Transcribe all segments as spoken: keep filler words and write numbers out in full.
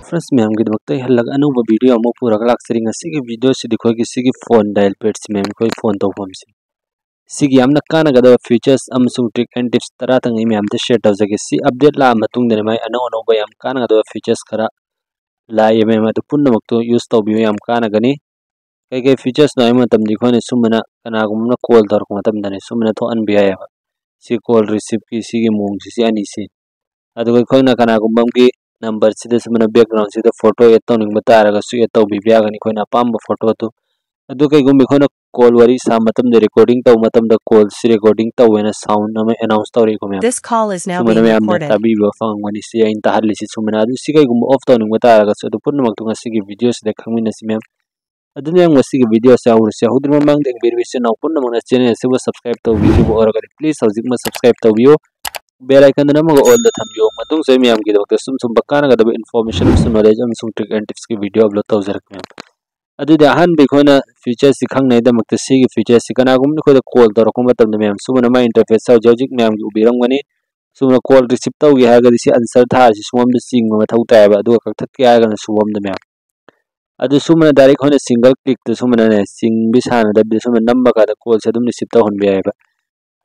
Friends, ꯃꯌꯥꯝꯒꯤꯗꯃꯛꯇ ꯑꯩ ꯍꯜꯂꯒ ꯑꯅꯧꯕ video ꯑꯃ ꯄꯨꯔꯒ ꯂꯥꯛꯆꯔꯤ꯫ ꯉꯁꯤꯒꯤ video ꯁꯤꯗꯤ ꯑꯩꯈꯣꯏꯒꯤ ꯁꯤꯒꯤ phone dial pad ꯁꯤ, ꯃꯌꯥꯝ, ꯑꯩꯈꯣꯏ phone ꯇꯧꯐꯝꯁꯤ, ꯁꯤꯒꯤ ꯌꯥꯝꯅ ꯀꯥꯟꯅꯒꯗꯕ features ꯑꯃꯁꯨꯡ trick and tips ꯇꯔꯥꯇꯪ ꯑꯩ ꯃꯌꯥꯝꯗ share ꯇꯧꯖꯒꯦ꯫ ꯁꯤ update ꯂꯥꯛꯑ ꯃꯇꯨꯡꯗꯅꯦ ꯃꯥꯏ ꯑꯅꯧ ꯑꯅꯧꯕ ꯌꯥꯝ ꯀꯥꯟꯅꯒꯗꯕ features ꯈꯔ ꯂꯥꯛꯑꯦ, ꯃꯌꯥꯝ, ꯑꯗꯨ ꯄꯨꯝꯅꯃꯛꯇꯨ use ꯇꯧꯕꯤꯌꯨ, ꯌꯥꯝ ꯀꯥꯟꯅꯒꯅꯤ꯫ ꯀꯩ ꯀꯩ features ꯅꯣ ꯍꯥꯏꯕ ꯃꯇꯝꯗ, ꯑꯩꯈꯣꯏꯅ ꯁꯨꯝꯕꯅ ꯀꯅꯥꯒꯨꯝꯕ ꯑꯃꯅ call ꯇꯧꯔꯛꯄ ꯃꯇꯝꯗꯅꯦ ꯁꯨꯝꯕꯅ ꯊꯣꯛꯍꯟꯕ ꯌꯥꯏꯑꯕ꯫ ꯁꯤ call receive ꯀꯤ ꯁꯤꯒꯤ ꯃꯑꯣꯡꯁꯤ, ꯁꯤ ꯑꯅꯤꯁꯤ꯫ ꯑꯗꯨꯒ ꯑꯩꯈꯣꯏꯅ ꯀꯅꯥꯒꯨꯝꯕ ꯑꯃꯒꯤ number ꯁꯤꯗ ꯁꯨꯃꯥꯏꯅ background ꯁꯤꯗ photo add ꯇꯧꯅꯤꯡꯕ ꯇꯥꯔꯒꯁꯨ add ꯇꯧꯕꯤꯕ ꯌꯥꯒꯅꯤ ꯑꯩꯈꯣꯏꯅ ꯑꯄꯥꯝꯕ photo ꯑꯗꯨ꯫ ꯑꯗꯨ ꯀꯩꯒꯨꯝꯕ ꯑꯩꯈꯣꯏꯅ call ꯋꯥꯔꯤ ꯁꯥꯕ ꯃꯇꯝꯗ recording ꯇꯧꯕ ꯃꯇꯝꯗ call ꯁꯤ recording ꯇꯧꯋꯦꯅ sound ꯑꯃ announce ꯇꯧꯔꯛꯏꯀꯣ, ꯃꯌꯥꯝ꯫ This call is now ꯁꯨꯃꯥꯏꯅ being ꯃꯌꯥꯝꯅ recorded. ꯇꯥꯕꯤꯕ ꯐꯪꯉꯝꯒꯅꯤ, ꯁꯤ ꯑꯩꯅ ꯇꯥꯍꯜꯂꯤꯁꯤ ꯁꯨꯃꯥꯏꯅ꯫ ꯑꯗꯨ ꯁꯤ ꯀꯩꯒꯨꯝꯕ off ꯇꯧꯅꯤꯡꯕ ꯇꯥꯔꯒꯁꯨ ꯑꯗꯨ ꯄꯨꯝꯅꯃꯛꯇꯣ ꯉꯁꯤꯒꯤ video ꯁꯤꯗ ꯈꯪꯃꯤꯟꯅꯁꯤ, ꯃꯌꯥꯝ꯫ ꯑꯗꯨꯅ ꯃꯌꯥꯝ, ꯉꯁꯤꯒꯤ video ꯁꯦ ꯍꯧꯔꯁꯤ꯫ ꯍꯧꯗ꯭ꯔꯤꯉꯩ ꯃꯃꯥꯡꯗ ꯌꯦꯡꯕꯤꯔꯤꯕ ꯏꯆꯤꯟ ꯏꯅꯥꯎ ꯄꯨꯝꯅꯃꯛꯅ channel ꯑꯁꯤꯕꯨ subscribe ꯇꯧꯕꯤꯗ꯭ꯔꯤꯕ ꯑꯣꯏꯔꯒꯗꯤ please ꯍꯧꯖꯤꯛꯃꯛ subscribe ꯇꯧꯕꯤꯌꯨ꯫ Bell icon ꯗꯨꯅ ꯑꯃꯒ all ꯗ ꯊꯝꯕꯤꯌꯨ꯫ ꯃꯇꯨꯡ ꯁꯣꯏ ꯃꯌꯥꯝꯒꯤꯗꯃꯛꯇ ꯁꯨꯝ ꯁꯨꯝꯕ ꯀꯥꯟꯅꯒꯗꯕ information ꯑꯃꯁꯨꯡ knowledge ꯑꯃꯁꯨꯡ trick and tips ꯀꯤ video upload ꯇꯧꯖꯔꯛꯀꯦ, ꯃꯌꯥꯝ꯫ ꯑꯗꯨꯗꯤ ꯑꯍꯥꯟꯕ ꯑꯩꯈꯣꯏꯅ feature ꯁꯤ ꯈꯪꯅꯉꯥꯏꯗꯃꯛꯇ ꯁꯤꯒꯤ feature ꯁꯤ ꯀꯅꯥꯒꯨꯝꯕ ꯑꯩꯈꯣꯏꯗ call ꯇꯧꯔꯛꯄ ꯃꯇꯝꯗ, ꯃꯌꯥꯝ, ꯁꯨꯃꯥꯏꯅ ꯃꯥꯏ interface ꯁꯦ ꯍꯧꯖꯤꯛ ꯍꯧꯖꯤꯛ ꯃꯌꯥꯝꯒꯤ ꯎꯕꯤꯔꯝꯒꯅꯤ꯫ ꯁꯨꯃꯥꯏꯅ call receive ꯇꯧꯒꯦ ꯍꯥꯏꯔꯒꯗꯤ ꯁꯤ answer ꯊꯥꯔꯁꯤ ꯁꯨꯝꯕꯝꯗ ꯆꯤꯡꯕ ꯃꯊꯧ ꯇꯥꯏꯌꯦꯕ, ꯑꯗꯨꯒ ꯀꯛꯊꯠꯀꯦ ꯍꯥꯏꯔꯒꯅ ꯁꯨꯝꯕꯝꯗ, ꯃꯌꯥꯝ꯫ ꯑꯗꯨ ꯁꯨꯃꯥꯏꯅ direct ꯑꯩꯈꯣꯏꯅ single click ꯇ ꯁꯨꯃꯥꯏꯅꯅꯦ ꯆꯤꯡꯕꯤ ꯁꯥꯟꯅꯗꯕꯤꯗ ꯁꯨꯃꯥꯏꯅ ꯅꯝꯕ ꯀꯥꯟꯗ call ꯁꯦ ꯑꯗꯨꯝ receive ꯇꯧꯍꯟꯕ ꯌꯥꯏꯑꯕ꯫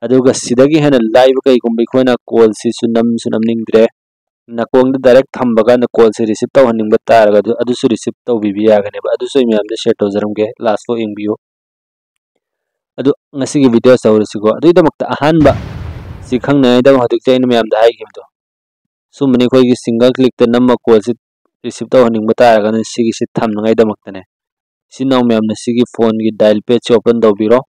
ꯑꯗꯨꯒ ꯁꯤꯗꯒꯤ ꯍꯦꯟꯅ ꯂꯥꯏꯕ ꯀꯩꯒꯨꯝꯕ ꯑꯩꯈꯣꯏꯅ call ꯁꯤꯁꯨ ꯅꯝꯁꯨ ꯅꯝꯅꯤꯡꯗ꯭ꯔꯦ, ꯅꯥꯀꯣꯡꯗ direct ꯊꯝꯕ ꯀꯥꯟꯗ call ꯁꯦ receive ꯇꯧꯍꯟꯅꯤꯡꯕ ꯇꯥꯔꯒꯗꯤ ꯑꯗꯨꯁꯨ receive ꯇꯧꯕꯤꯕ ꯌꯥꯒꯅꯦꯕ꯫ ꯑꯗꯨꯁꯨ ꯑꯩ ꯃꯌꯥꯝꯗ share ꯇꯧꯖꯔꯝꯒꯦ, last ꯐꯥꯎ ꯌꯦꯡꯕꯤꯌꯨ꯫ ꯑꯗꯨ ꯉꯁꯤꯒꯤ video ꯁꯦ ꯍꯧꯔꯁꯤꯀꯣ꯫ ꯑꯗꯨꯒꯤꯗꯃꯛꯇ ꯑꯍꯥꯟꯕ ꯁꯤ ꯈꯪꯅꯉꯥꯏꯗꯃꯛ ꯍꯧꯖꯤꯛꯇꯤ ꯑꯩꯅ ꯃꯌꯥꯝꯗ ꯍꯥꯏꯈꯤꯕꯗꯣ, ꯁꯨꯝꯕꯅꯤ ꯑꯩꯈꯣꯏꯒꯤ single click ꯇ ꯅꯝꯃ call ꯁꯤ receive ꯇꯧꯍꯟꯅꯤꯡꯕ ꯇꯥꯔꯒꯅ ꯁꯤꯒꯤꯁꯤ ꯊꯝꯅꯉꯥꯏꯗꯃꯛꯇꯅꯦ꯫ ꯏꯆꯤꯟ ꯏꯅꯥꯎ ꯃꯌꯥꯝꯅ ꯁꯤꯒꯤ phone ꯒꯤ dial pad ꯁꯤ open ꯇꯧꯕꯤꯔꯣ꯫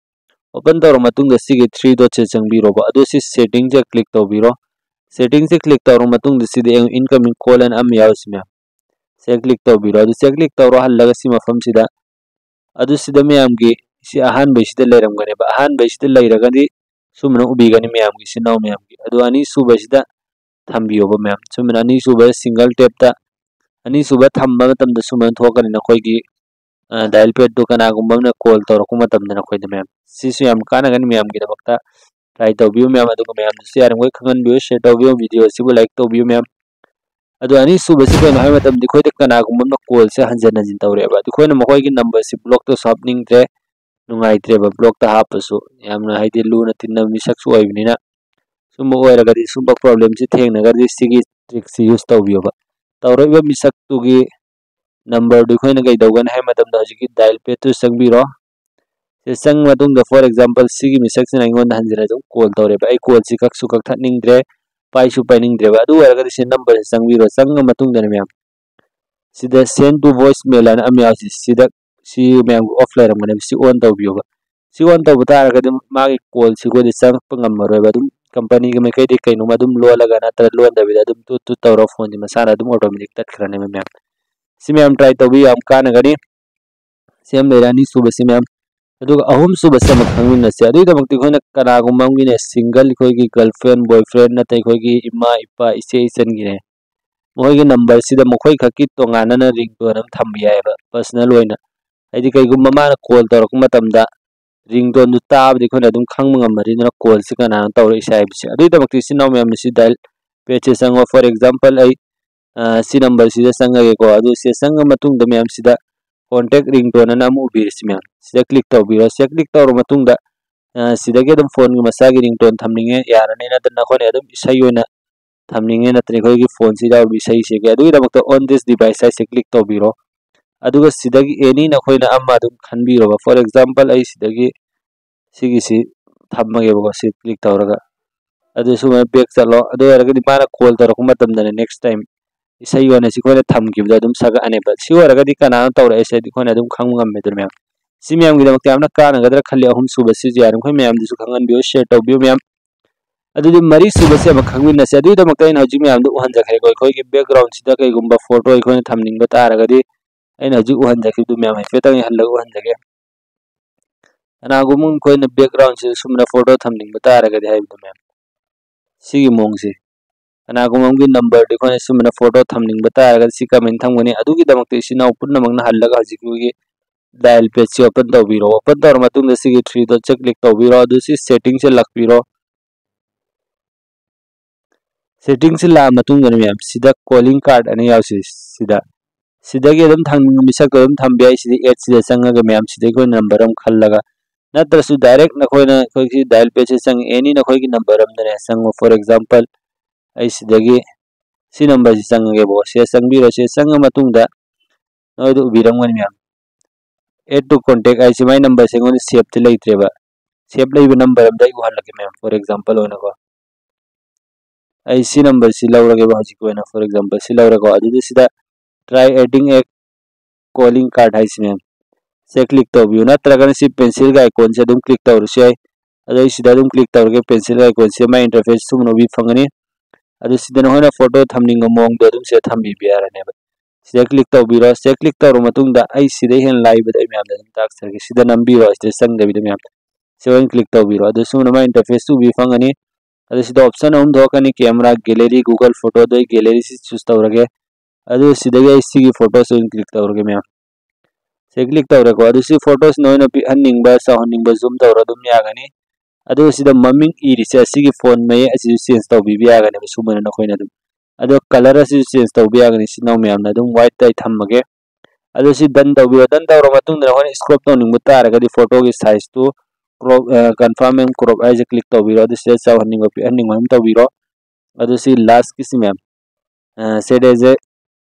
Open ꯇꯧꯔ ꯃꯇꯨꯡꯗ ꯁꯤꯒꯤ three dot ꯁꯦ ꯆꯪꯕꯤꯔꯣꯕ꯫ ꯑꯗꯨ ꯁꯤ setting ꯁꯦ click ꯇꯧꯕꯤꯔꯣ꯫ Setting ꯁꯦ click ꯇꯧꯔ ꯃꯇꯨꯡꯗ ꯁꯤꯗ ꯌꯦꯡꯉꯨ, incoming call ꯑꯅ ꯑꯃ ꯌꯥꯎꯔꯤꯁꯤ, ꯃꯌꯥꯝ꯫ ꯁꯤꯗ click ꯇꯧꯕꯤꯔꯣ꯫ ꯑꯗꯨ ꯁꯤꯗ click ꯇꯧꯔꯣ, ꯍꯜꯂꯒ ꯁꯤ ꯃꯐꯝꯁꯤꯗ꯫ ꯑꯗꯨ ꯁꯤꯗ ꯃꯌꯥꯝꯒꯤ ꯁꯤ ꯑꯍꯥꯟꯕꯩꯁꯤꯗ ꯂꯩꯔꯝꯒꯅꯦꯕ꯫ ꯑꯍꯥꯟꯕꯩꯁꯤꯗ ꯂꯩꯔꯒꯗꯤ ꯁꯨꯝꯕꯅ ꯎꯕꯤꯒꯅꯤ ꯃꯌꯥꯝꯒꯤ, ꯏꯆꯤꯟ ꯏꯅꯥꯎ ꯃꯌꯥꯝꯒꯤ꯫ ꯑꯗꯨ ꯑꯅꯤꯁꯨꯕꯁꯤꯗ ꯊꯝꯕꯤꯌꯣꯕ, ꯃꯌꯥꯝ꯫ ꯁꯨꯃꯥꯏꯅ ꯑꯅꯤꯁꯨꯕ single tap ꯇ, ꯑꯅꯤꯁꯨꯕ ꯊꯝꯕ ꯃꯇꯝꯗ ꯁꯨꯃꯥꯏꯅ ꯊꯣꯛꯀꯅꯤ ꯅꯈꯣꯏꯒꯤ, ꯑ, dial pad ꯇꯨ ꯀꯅꯥꯒꯨꯝꯕ ꯑꯃꯅ call ꯇꯧꯔꯛꯄ ꯃꯇꯝꯗ ꯅꯈꯣꯏꯗ, ꯃꯌꯥꯝ꯫ ꯁꯤꯁꯨ ꯌꯥꯝ ꯀꯥꯟꯅꯒꯅꯤ ꯃꯌꯥꯝꯒꯤꯗꯃꯛꯇ꯫ Try ꯇꯧꯕꯤꯌꯨ, ꯃꯌꯥꯝ, ꯑꯗꯨꯒ ꯃꯌꯥꯝꯗꯁꯨ ꯌꯥꯔꯤꯉꯩ ꯈꯪꯍꯟꯕꯤꯌꯨ, share ꯇꯧꯕꯤꯌꯨ, video ꯑꯁꯤꯕꯨ like ꯇꯧꯕꯤꯌꯨ, ꯃꯌꯥꯝ꯫ ꯑꯗꯣ ꯑꯅꯤꯁꯨꯕꯁꯤ ꯀꯩꯅꯣ ꯍꯥꯏꯕ ꯃꯇꯝꯗ, ꯑꯩꯈꯣꯏꯗ ꯀꯅꯥꯒꯨꯝꯕ ꯑꯃꯅ ꯀꯣꯜꯁꯦ ꯍꯟꯖꯤꯟ ꯍꯟꯖꯤꯟ ꯇꯧꯔꯛꯑꯦꯕ, ꯑꯗꯨ ꯑꯩꯈꯣꯏꯅ ꯃꯈꯣꯏꯒꯤ ꯅꯝꯕꯔꯁꯤ ꯕ꯭ꯂꯣꯛꯇꯁꯨ ꯍꯥꯞꯅꯤꯡꯗ꯭ꯔꯦ, ꯅꯨꯡꯉꯥꯏꯇ꯭ꯔꯦꯕ ꯕ꯭ꯂꯣꯛꯇ ꯍꯥꯞꯄꯁꯨ꯫ ꯌꯥꯝꯅ ꯍꯥꯏꯗꯤ ꯂꯨꯅ ꯇꯤꯟꯅꯕ ꯃꯤꯁꯛꯁꯨ ꯑꯣꯏꯕꯅꯤꯅ꯫ ꯁꯨꯝꯕ ꯑꯣꯏꯔꯒꯗꯤ, ꯁꯨꯝꯕ ꯄ꯭ꯔꯣꯕ꯭ꯂꯦꯝꯁꯤ ꯊꯦꯡꯅꯒꯗꯤ ꯁꯤꯒꯤ ꯇ꯭ꯔꯤꯛꯁꯤ ꯌꯨꯁ ꯇꯧꯕꯤꯌꯣꯕ꯫ ꯇꯧꯔꯛꯏꯕ ꯃꯤꯁꯛꯇꯨꯒꯤ ꯅꯝꯕꯔꯗꯨ ꯑꯩꯈꯣꯏꯅ ꯀꯩꯗꯧꯒꯅꯤ ꯍꯥꯏꯕ ꯃꯇꯝꯗ, ꯍꯧꯖꯤꯛꯀꯤ ꯗꯥꯏꯜ ꯄꯦꯗꯇꯨ ꯆꯪꯕꯤꯔꯣ꯫ ꯁꯤ ꯆꯪꯉ ꯃꯇꯨꯡꯗ, ꯐꯣꯔ ꯑꯦꯛꯖꯥꯝꯄꯜ, ꯁꯤꯒꯤ ꯃꯤꯁꯛꯁꯤꯅ ꯑꯩꯉꯣꯟꯗ ꯍꯟꯖꯤꯟꯅ ꯑꯗꯨꯝ ꯀꯣꯜ ꯇꯧꯔꯦꯕ, ꯑꯩ ꯀꯣꯜꯁꯤ ꯀꯛꯁꯨ ꯀꯛꯊꯠꯅꯤꯡꯗ꯭ꯔꯦ, ꯄꯥꯏꯁꯨ ꯄꯥꯏꯅꯤꯡꯗ꯭ꯔꯦꯕ꯫ ꯑꯗꯨ ꯑꯣꯏꯔꯒꯗꯤ ꯁꯤ ꯅꯝꯕꯔꯁꯤ ꯆꯪꯕꯤꯔꯣ꯫ ꯆꯪꯉ ꯃꯇꯨꯡꯗꯅꯦ ꯃꯌꯥꯝ, ꯁꯤꯗ send to voicemail ꯍꯥꯏꯅ ꯑꯃ ꯌꯥꯎꯁꯤ, ꯁꯤꯗ, ꯁꯤ ꯃꯌꯥꯝꯒꯤ ꯑꯣꯐ ꯂꯩꯔꯝꯒꯅꯦꯕ, ꯁꯤ ꯑꯣꯟ ꯇꯧꯕꯤꯌꯣꯕ꯫ ꯁꯤ ꯑꯣꯟ ꯇꯧꯕ ꯇꯥꯔꯒꯗꯤ ꯃꯥꯒꯤ ꯀꯣꯜꯁꯤ ꯑꯩꯈꯣꯏꯗ ꯆꯪꯉꯛꯄ ꯉꯝꯃꯔꯣꯏꯕ꯫ ꯑꯗꯨꯝ ꯀꯝꯄꯅꯤꯒꯤ ꯃꯥꯏꯀꯩꯗꯒꯤ ꯀꯩꯅꯣꯝꯃ ꯑꯗꯨꯝ ꯂꯣꯜꯂꯒ ꯅꯠꯇ꯭ꯔꯒ ꯂꯣꯟꯗꯕꯤꯗ ꯑꯗꯨꯝ ꯇꯨꯠ ꯇꯨꯠ ꯇꯧꯔ ꯐꯣꯟꯁꯤ ꯃꯁꯥꯅ ꯑꯗꯨꯝ ꯑꯣꯇꯣꯃꯦꯇꯤꯛ ꯇꯠꯈ꯭ꯔꯅꯦꯕ ꯃꯌꯥꯝ꯫ ꯁꯤ ꯃꯌꯥꯝ ꯇ꯭ꯔꯥꯏ ꯇꯧꯕꯤꯌꯨ, ꯌꯥꯝ ꯀꯥꯟꯅꯒꯅꯤ꯫ ꯁꯤ ꯑꯃ ꯂꯩꯔꯦ, ꯑꯅꯤꯁꯨꯕꯁꯤ ꯃꯌꯥꯝ꯫ ꯑꯗꯨꯒ ꯑꯍꯨꯝꯁꯨꯕꯁꯤ ꯑꯃ ꯈꯪꯃꯤꯟꯅꯁꯤ꯫ ꯑꯗꯨꯒꯤꯗꯃꯛꯇ ꯑꯩꯈꯣꯏꯅ ꯀꯅꯥꯒꯨꯝꯕ ꯑꯃꯒꯤꯅꯦ, ꯁꯤꯡꯒꯜ, ꯑꯩꯈꯣꯏꯒꯤ ꯒꯔꯜꯐ꯭ꯔꯦꯟ, ꯕꯣꯏꯐ꯭ꯔꯦꯟ, ꯅꯠꯇ꯭ꯔꯒ ꯑꯩꯈꯣꯏꯒꯤ ꯏꯃꯥ, ꯏꯄꯥ, ꯏꯆꯦ, ꯏꯆꯟꯒꯤꯅꯦ, ꯃꯈꯣꯏꯒꯤ ꯅꯝꯕꯔꯁꯤꯗ ꯃꯈꯣꯏ ꯈꯛꯀꯤ ꯇꯣꯉꯥꯟꯅꯅ ꯔꯤꯡꯇꯣꯟ ꯑꯃ ꯊꯝꯕ ꯌꯥꯏꯑꯕ, ꯄꯔꯁꯅꯦꯜ ꯑꯣꯏꯅ꯫ ꯍꯥꯏꯗꯤ ꯀꯩꯒꯨꯝꯕ ꯃꯥꯅ ꯀꯣꯜ ꯇꯧꯔꯛꯄ ꯃꯇꯝꯗ ꯔꯤꯡꯇꯣꯟꯗꯨ ꯇꯥꯕꯗꯤ ꯑꯩꯈꯣꯏꯅ ꯑꯗꯨꯝ ꯈꯪꯕ ꯉꯝꯃꯅꯤꯗꯅ, ꯀꯣꯜꯁꯤ ꯀꯅꯥꯅꯣ ꯇꯧꯔꯛꯏꯁꯦ ꯍꯥꯏꯕꯁꯦ꯫ ꯑꯗꯨꯒꯤꯗꯃꯛꯇ ꯏꯆꯤꯟ ꯏꯅꯥꯎ ꯃꯌꯥꯝꯅ ꯁꯤ ꯗꯥꯏꯜ ꯄꯦꯗꯁꯦ ꯆꯪꯉꯣ꯫ ꯐꯣꯔ ꯑꯦꯛꯖꯥꯝꯄꯜ, ꯑꯩ, ꯑ, ꯁꯤ ꯅꯝꯕꯔꯁꯤꯗ ꯆꯪꯉꯒꯦꯀꯣ꯫ ꯑꯗꯨ ꯁꯤꯗ ꯆꯪꯉ ꯃꯇꯨꯡꯗ ꯃꯌꯥꯝꯁꯤꯗ ꯀꯣꯟꯇꯦꯛ ꯔꯤꯡꯇꯣꯟ ꯑꯅ ꯑꯃ ꯎꯕꯤꯔꯤꯁꯤ ꯃꯌꯥꯝ, ꯁꯤꯗ ꯀ꯭ꯂꯤꯛ ꯇꯧꯕꯤꯔꯣ꯫ ꯁꯤꯗ ꯀ꯭ꯂꯤꯛ ꯇꯧꯔ ꯃꯇꯨꯡꯗ, ꯑ, ꯁꯤꯗꯒꯤ ꯑꯗꯨꯝ ꯐꯣꯟꯒꯤ ꯃꯁꯥꯒꯤ ꯔꯤꯡꯇꯣꯟ ꯊꯝꯅꯤꯡꯉꯦ, ꯌꯥꯔꯅꯤ꯫ ꯅꯠꯇ꯭ꯔ ꯅꯈꯣꯏꯅ ꯑꯗꯨꯝ ꯏꯁꯩ ꯑꯣꯏꯅ ꯊꯝꯅꯤꯡꯉꯦ, ꯅꯠꯇ꯭ꯔꯒ ꯑꯩꯈꯣꯏꯒꯤ ꯐꯣꯟꯁꯤꯗ ꯌꯥꯎꯕ ꯏꯁꯩꯁꯤꯒꯤ, ꯑꯗꯨꯒꯤꯗꯃꯛꯇ on this device ꯍꯥꯏꯁꯦ ꯀ꯭ꯂꯤꯛ ꯇꯧꯕꯤꯔꯣ꯫ ꯑꯗꯨꯒ ꯁꯤꯗꯒꯤ ꯑꯦꯅꯤ ꯅꯈꯣꯏꯅ ꯑꯃ ꯑꯗꯨꯝ ꯈꯟꯕꯤꯔꯣꯕ꯫ ꯐꯣꯔ ꯑꯦꯛꯖꯥꯝꯄꯜ, ꯑꯩ ꯁꯤꯗꯒꯤ ꯁꯤꯒꯤꯁꯤ ꯊꯝꯃꯒꯦꯕꯀꯣ, ꯁꯤ ꯀ꯭ꯂꯤꯛ ꯇꯧꯔꯒ꯫ ꯑꯗꯨ ꯁꯨꯃꯥꯏꯅ ꯕꯦꯛ ꯆꯠꯂꯣ꯫ ꯑꯗꯨ ꯑꯣꯏꯔꯒꯗꯤ ꯃꯥꯅ ꯀꯣꯜ ꯇꯧꯔꯛꯄ ꯃꯇꯝꯗꯅꯦ, ꯅꯦꯛꯁ ꯇꯥꯏꯝ ꯏꯁꯩ ꯑꯣꯏꯅ ꯁꯤ ꯑꯩꯈꯣꯏꯅ ꯊꯝꯈꯤꯕꯗ ꯑꯗꯨꯝ ꯁꯛꯂꯛꯑꯅꯦꯕ꯫ ꯁꯤ ꯑꯣꯏꯔꯒꯗꯤ ꯀꯅꯥꯅꯣ ꯇꯧꯔꯛꯏꯁꯦ ꯍꯥꯏꯗꯤ ꯑꯩꯈꯣꯏꯅ ꯑꯗꯨꯝ ꯈꯪꯕ ꯉꯝꯃꯦꯗꯅ ꯃꯌꯥꯝ꯫ ꯁꯤ ꯃꯌꯥꯝꯒꯤꯗꯃꯛꯇ ꯌꯥꯝꯅ ꯀꯥꯟꯅꯒꯗ꯭ꯔꯥ ꯈꯜꯂꯤ ꯑꯍꯨꯝꯁꯨꯕꯁꯤꯁꯨ꯫ ꯌꯥꯔꯤꯃꯈꯩ ꯃꯌꯥꯝꯗꯁꯨ ꯈꯪꯍꯟꯕꯤꯌꯨ, ꯁꯤꯌꯔ ꯇꯧꯕꯤꯌꯨ ꯃꯌꯥꯝ꯫ ꯑꯗꯨꯗꯤ ꯃꯔꯤꯁꯨꯕꯁꯦ ꯑꯃ ꯈꯪꯃꯤꯟꯅꯁꯦ꯫ ꯑꯗꯨꯒꯤꯗꯃꯛꯇ ꯑꯩꯅ ꯍꯧꯖꯤꯛ ꯃꯌꯥꯝꯗ ꯎꯍꯟꯖꯈ꯭ꯔꯦꯀꯣ, ꯑꯩꯈꯣꯏꯒꯤ ꯕꯦꯛꯒ꯭ꯔꯥꯎꯟꯁꯤꯗ ꯀꯩꯒꯨꯝꯕ ꯐꯣꯇꯣ ꯑꯩꯈꯣꯏꯅ ꯊꯝꯅꯤꯡꯕ ꯇꯥꯔꯒꯗꯤ, ꯑꯩꯅ ꯍꯧꯖꯤꯛ ꯎꯍꯟꯖꯈꯤꯕꯗꯨ ꯃꯌꯥꯝ ꯍꯥꯏꯐꯦꯠꯇꯪ ꯌꯦꯡꯍꯜꯂꯒ ꯎꯍꯟꯖꯒꯦ꯫ ꯀꯅꯥꯒꯨꯝꯕ ꯑꯩꯈꯣꯏꯅ ꯕꯦꯛꯒ꯭ꯔꯥꯎꯟꯁꯤꯗ ꯁꯨꯝꯅ ꯐꯣꯇꯣ ꯊꯝꯅꯤꯡꯕ ꯇꯥꯔꯒꯗꯤ ꯍꯥꯏꯕꯗꯣ ꯃꯌꯥꯝ, ꯁꯤꯒꯤ ꯃꯑꯣꯡꯁꯦ꯫ ꯀꯅꯥꯒꯨꯝꯕ ꯑꯃꯒꯤ ꯅꯝꯕꯔꯗ ꯑꯩꯈꯣꯏꯅ ꯁꯨꯝꯅ ꯐꯣꯇꯣ ꯊꯝꯅꯤꯡꯕ ꯇꯥꯔꯒꯗꯤ ꯁꯤ ꯀꯃꯥꯏꯅ ꯊꯝꯒꯅꯤ? ꯑꯗꯨꯒꯤꯗꯃꯛꯇ ꯏꯆꯤꯟ ꯏꯅꯥꯎ ꯄꯨꯝꯅꯃꯛꯅ ꯍꯜꯂꯒ ꯍꯧꯖꯤꯛꯀꯤ ꯑꯩꯈꯣꯏꯒꯤ ꯗꯥꯏꯜ ꯄꯦꯗꯁꯤ ꯑꯣꯄꯟ ꯇꯧꯕꯤꯔꯣ꯫ ꯑꯣꯄꯟ ꯇꯧꯔ ꯃꯇꯨꯡꯗ ꯁꯤꯒꯤ ꯊ꯭ꯔꯤ ꯗꯣꯠꯁꯦ ꯀ꯭ꯂꯤꯛ ꯇꯧꯕꯤꯔꯣ꯫ ꯑꯗꯨ ꯁꯤ ꯁꯦꯇꯤꯡꯁꯦ ꯂꯥꯛꯄꯤꯔꯣ꯫ ꯁꯦꯇꯤꯡꯁꯤ ꯂꯥꯛꯑ ꯃꯇꯨꯡꯗꯅꯦ ꯃꯌꯥꯝ, ꯁꯤꯗ ꯀꯣꯂꯤꯡ ꯀꯥꯔꯠ ꯑꯅ ꯌꯥꯎꯁꯤ꯫ ꯁꯤꯗ, ꯁꯤꯗꯒꯤ ꯑꯗꯨꯝ ꯊꯝꯅꯤꯡꯕ ꯃꯤꯁꯛꯇꯣ ꯑꯗꯨꯝ ꯊꯝꯕ ꯌꯥꯏ꯫ ꯁꯤꯗ ꯑꯦꯠꯁꯤꯗ ꯆꯪꯉꯒ ꯃꯌꯥꯝ, ꯁꯤꯗꯒꯤ ꯑꯩꯈꯣꯏꯅ ꯅꯝꯕꯔ ꯑꯃ ꯈꯜꯂꯒ, ꯅꯠꯇ꯭ꯔꯁꯨ ꯗꯥꯏꯔꯦꯛ ꯅꯈꯣꯏꯅ ꯑꯩꯈꯣꯏꯒꯤ ꯗꯥꯏꯜ ꯄꯦꯖꯁꯦ ꯆꯪꯉꯦ, ꯑꯦꯅꯤ ꯅꯈꯣꯏꯒꯤ ꯅꯝꯕꯔ ꯑꯃꯗꯅꯦ ꯆꯪꯉꯣ꯫ For example, ꯑꯩ ꯁꯤꯗꯒꯤ ꯁꯤ ꯅꯝꯕꯔꯁꯤ ꯆꯪꯉꯒꯦꯕꯀꯣ꯫ ꯁꯤꯗ ꯆꯪꯕꯤꯔꯣ꯫ ꯁꯤꯗ ꯆꯪꯉ ꯃꯇꯨꯡꯗ ꯅꯣꯏꯗ ꯎꯕꯤꯔꯝꯒꯅꯤ ꯃꯌꯥꯝ, add to contact ꯍꯥꯏꯁꯦ ꯃꯥꯏ ꯅꯝꯕꯔꯁꯦ ꯑꯩꯉꯣꯟꯗ ꯁꯦꯞꯇꯤ ꯂꯩꯇ꯭ꯔꯦꯕ꯫ ꯁꯦꯞ ꯂꯩꯕ ꯅꯝꯕꯔ ꯑꯝꯗ ꯑꯩ ꯎꯍꯜꯂꯒꯦ ꯃꯌꯥꯝ꯫ For example ꯑꯣꯏꯅꯀꯣ, ꯑꯩ ꯁꯤ ꯅꯝꯕꯔꯁꯤ ꯂꯧꯔꯒꯦꯕ ꯍꯧꯖꯤꯛꯀꯤ ꯑꯣꯏꯅ꯫ For example ꯁꯤ ꯂꯧꯔꯦꯀꯣ꯫ ꯑꯗꯨꯗ ꯁꯤꯗ try adding a calling card ꯍꯥꯏꯁꯤ ꯃꯌꯥꯝ, ꯁꯤꯗ click ꯇꯧꯕꯤꯌꯨ꯫ ꯅꯠꯇ꯭ꯔꯒꯅ ꯁꯤ pencil ꯒꯤ icon ꯁꯦ ꯑꯗꯨꯝ click ꯇꯧꯔꯁꯨ ꯌꯥꯏ꯫ ꯑꯗꯣ ꯑꯩ ꯁꯤꯗ ꯑꯗꯨꯝ click ꯇꯧꯔꯒꯦ꯫ Pencil ꯒꯤ icon ꯁꯦ ꯃꯥꯏ interface ꯁꯨꯝꯅ ꯎꯕꯤ ꯐꯪꯒꯅꯤ꯫ ꯑꯗꯨ ꯁꯤꯗ ꯅꯈꯣꯏꯅ ꯐꯣꯇꯣ ꯊꯝꯅꯤꯡꯕ ꯃꯑꯣꯡꯗꯣ ꯑꯗꯨꯝ ꯁꯤꯗ ꯊꯝꯕꯤꯕ ꯌꯥꯔꯅꯦꯕ꯫ ꯁꯤꯗ click ꯇꯧꯕꯤꯔꯣ꯫ ꯁꯤꯗ click ꯇꯧꯔ ꯃꯇꯨꯡꯗ ꯑꯩ ꯁꯤꯗ ꯍꯦꯟꯅ ꯂꯥꯏꯕꯗ ꯑꯩ ꯃꯌꯥꯝꯗ ꯑꯗꯨꯝ ꯇꯥꯛꯆꯔꯒꯦ꯫ ꯁꯤꯗ ꯅꯝꯕꯤꯔꯣ꯫ ꯁꯤꯗ ꯆꯪꯗꯕꯤꯗ ꯃꯌꯥꯝ ꯁꯤ ꯑꯣꯏꯅ click ꯇꯧꯕꯤꯔꯣ꯫ ꯑꯗꯨ ꯁꯨꯝꯅ ꯃꯥꯏ interface ꯇꯨ ꯎꯕꯤ ꯐꯪꯒꯅꯤ꯫ ꯑꯗꯨ ꯁꯤꯗ option ꯑꯍꯨꯝ ꯊꯣꯛꯂꯛꯀꯅꯤ: camera, gallery, Google Photo꯫ ꯑꯗꯨ ꯑꯩ gallery ꯁꯤ choose ꯇꯧꯔꯒꯦ꯫ ꯑꯗꯨ ꯁꯤꯗꯒꯤ ꯑꯩ ꯁꯤꯒꯤ ꯐꯣꯇꯣꯁꯤ ꯑꯣꯏꯅ click ꯇꯧꯔꯒꯦ ꯃꯌꯥꯝ꯫ ꯁꯤ click ꯇꯧꯔꯦꯀꯣ꯫ ꯑꯗꯨ ꯁꯤ ꯐꯣꯇꯣꯁꯤ ꯅꯣꯏꯅ ꯄꯤꯛꯍꯟꯅꯤꯡꯕ, ꯆꯥꯎꯍꯟꯅꯤꯡꯕ, zoom ꯇꯧꯔ ꯑꯗꯨꯝ ꯌꯥꯒꯅꯤ꯫ ꯑꯗꯨꯒ ꯁꯤꯗ ꯃꯃꯤꯡ ꯏꯔꯤꯁꯦ ꯑꯁꯤꯒꯤ font ꯃꯌꯦꯛ ꯑꯁꯤꯁꯨ change ꯇꯧꯕꯤꯕ ꯌꯥꯒꯅꯦꯕ ꯁꯨꯃꯥꯏꯅ ꯅꯈꯣꯏꯅ ꯑꯗꯨꯝ꯫ ꯑꯗꯣ colour ꯑꯁꯤꯁꯨ change ꯇꯧꯕ ꯌꯥꯒꯅꯤ꯫ ꯁꯤ ꯅꯅꯥꯎ ꯃꯌꯥꯝꯅ ꯑꯗꯨꯝ white ꯇ ꯑꯩ ꯊꯝꯃꯒꯦ꯫ ꯑꯗꯨ ꯁꯤ done ꯇꯧꯕꯤꯔꯣ꯫ Done ꯇꯧꯔ ꯃꯇꯨꯡꯗ ꯅꯈꯣꯏꯅ crop ꯇꯧꯅꯤꯡꯕ ꯇꯥꯔꯒꯗꯤ ꯐꯣꯇꯣꯒꯤ size ꯇꯨ crop, ꯑ, confirm and crop ꯍꯥꯏꯁꯦ click ꯇꯧꯕꯤꯔꯣ꯫ ꯑꯗꯨ ꯁꯤꯗ ꯆꯥꯎꯍꯟꯅꯤꯡꯕ ꯄꯤꯛꯍꯟꯅꯤꯡꯕ ꯑꯗꯨꯝ ꯇꯧꯕꯤꯔꯣ꯫ ꯑꯗꯨ ꯁꯤ last ꯀꯤꯁꯤ ꯃꯌꯥꯝ, ꯑ, save as a